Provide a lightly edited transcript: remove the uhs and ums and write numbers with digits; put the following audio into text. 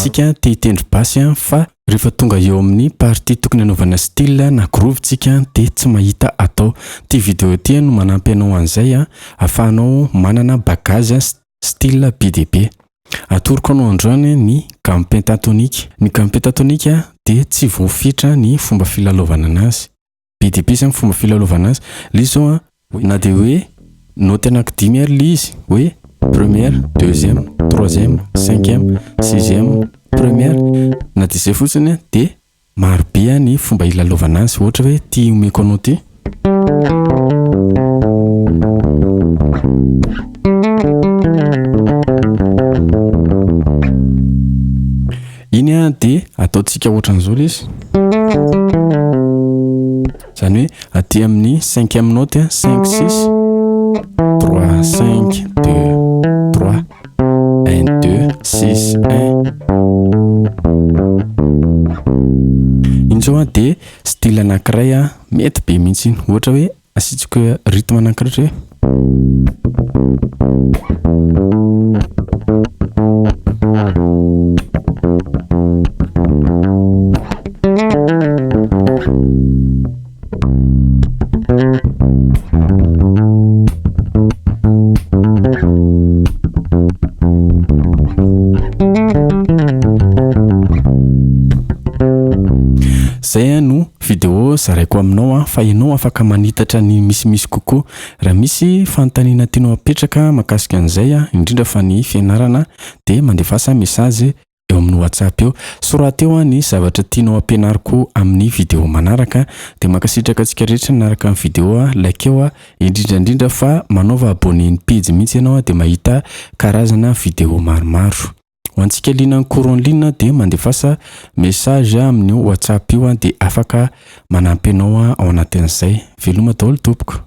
Tsika te hitendry basy fa rehefa tonga eo amin'ny partie tokony hanaovana style na groove tsika dia tsy mahita atao. Ity video ity no manampy anao an'izay ahafahanao manana bagage style be dia be. Atoroko anao androany ny gamme pentatonique. Ny gamme pentatonique dia tsy voafetra ny fomba filalaovana anazy. Be dia be zany fomba filalaovana azy. Ilay izy zao an, na dia hoe naoty anankidimy ary ilay izy, hoe première, deuxième, troisième, cinquième, sixième, première, na dia izay fotsiny an, dia maro be ny fomba hilalaovana azy. Ohatra hoe ity omeko anao ity. Iny an dia ataontsika ohatran'izao ilay izy. Izany hoe aty amin'ny cinquième note an, cinq six, trois cinq deux trois, un deux six un. Iny izao an dia style anankiray an mety be mihitsy iny. Ohatra hoe asiantsika rythme anankiray ohatra hoe. Zay no vidéo zaraiko aminao fa ianao afaka manitatra ny misimisy kokoa. Raha misy fanontaniana tianao apetraka mahakasika an'izay, indrindra fa ny fianarana dia mandefasa message eo amin'ny WhatsApp eo. Soraty eo ny zavatra tianao ampianariko amin'ny vidéo manaraka. Dia mankasitraka antsika rehetra nanaraka ny vidéo, like-eo indrindra indrindra fa manaova abonné ny pejy mihitsy ianao dia mahita karazana vidéo maromaro. Ho antsika liana ny cours en ligne dia mandefasa message amin'io WhatsApp io dia afaka manampy anao ao anatin'izay. Veloma daholo tompoko.